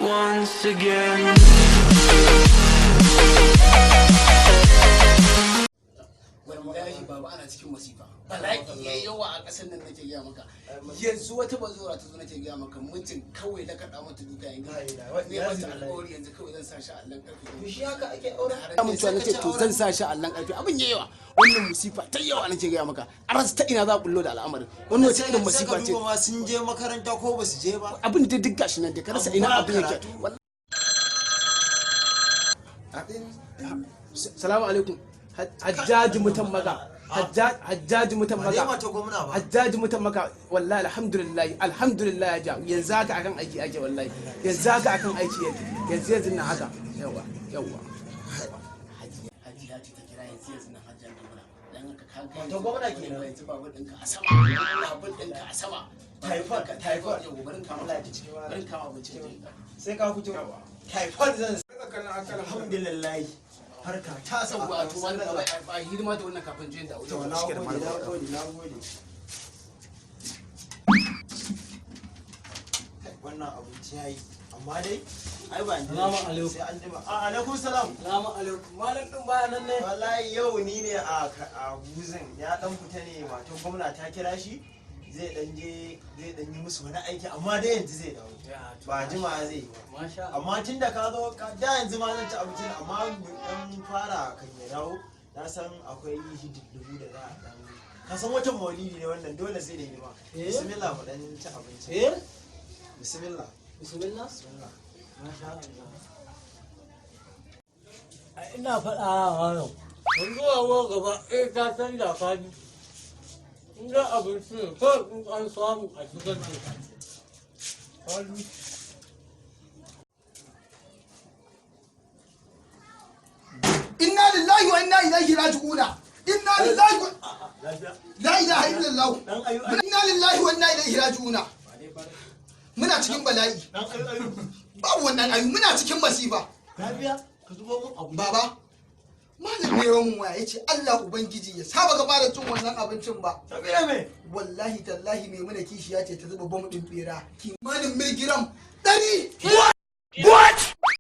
Once again. Wallahi baba, ana cikin masifa, bala'i yayi yawa a ƙasar nan, nake gaya maka. Yanzu wata bazora ta zo, nake gaya maka, mutum kawai na kaɗa mata duka, yanzu ne mata alƙawari, yanzu kawai zan sa shi a allon ƙarfe. Shi haka ake aure? Mutuwa nace, to zan sa shi a allon ƙarfe. Abin yayi yawa, wannan musifa ta yawa, nake gaya maka. A rasa ta ina za a bullo da al'amarin wannan. Wace irin masifa ce? Ma sun je makaranta ko ba su je ba? Abin da duk gashi nan da ka rasa ina abin yake. Salamu alaikum, Hajjaji mutan Maka, Hajjaji mutan Ba dai Maka. Mata gwamna ba? Hajjaji mutan Maka. Wallahi alhamdulillah, alhamdulillah. Ya ja yanzu haka akan aiki ake, wallahi yanzu haka akan aiki yake, yanzu yanzu na haka. Yawa yawa, Hajiya ce ta kira yanzu yanzu na, Hajjan gwamna. Dan haka ka ga Mata gwamna kenan. Yanzu babur ɗinka a sama, babur ɗinka a sama. Typhoid, typhoid. Yau barin kama. Allah ya ji cikin wani. Barin kama abinci. Sai ka fito, typhoid zan. Alhamdulillah, harka ta Yawwa, sauka. To wannan ba hidima da wannan kafin jiyan da To, na gode, na gode, na gode. Wannan abinci yayi, amma dai ai ba ni. Salamu alaikum. Sai an jima. A alaikum salam. Salamu alaikum. Malam din baya nan ne? Wallahi yau ni ne a buzin, ya dan fita ne, matan gwamna ta kira shi, zai dan je, zai dan yi musu wani aiki, amma dai yanzu zai dawo, ba jima zai yi ba. Masha Allah. Amma tun da ka zo da yanzu ma zan ci abincin, amma mu dan fara kan ya dawo. Na san akwai hididdimu da za a dan, ka san watan Maulidi ne wannan, dole sai da hidima. Eh? Bismillah, mu dan ci abinci. Eh? Bismillah. Bismillah. Bismillah. Masha Allah. Ai ina faɗa wa yau. Yanzu wa gaba ɗaya ta canza ka ji. In ga abinci ne kawai in an samu a shigar da shi. Kaji. Inna lillahi wa inna ilaihi raji'una, inna lillahi wa Lafiya? La ilaha illallah. Dan ayu. Inna lillahi wa inna ilaihi raji'una. Muna cikin bala'i. Dan ayu ayu. Babu wannan ayu, muna cikin masifa. Lafiya? Ka zubo mun abu. Baba, malam ne yawan waya, yace Allah ubangiji ya saba gaba da cin wannan abincin ba. Sabida me? Wallahi tallahi, mai muna kishiya ce ta zuba bom din bera kimanin miligiram 100. What?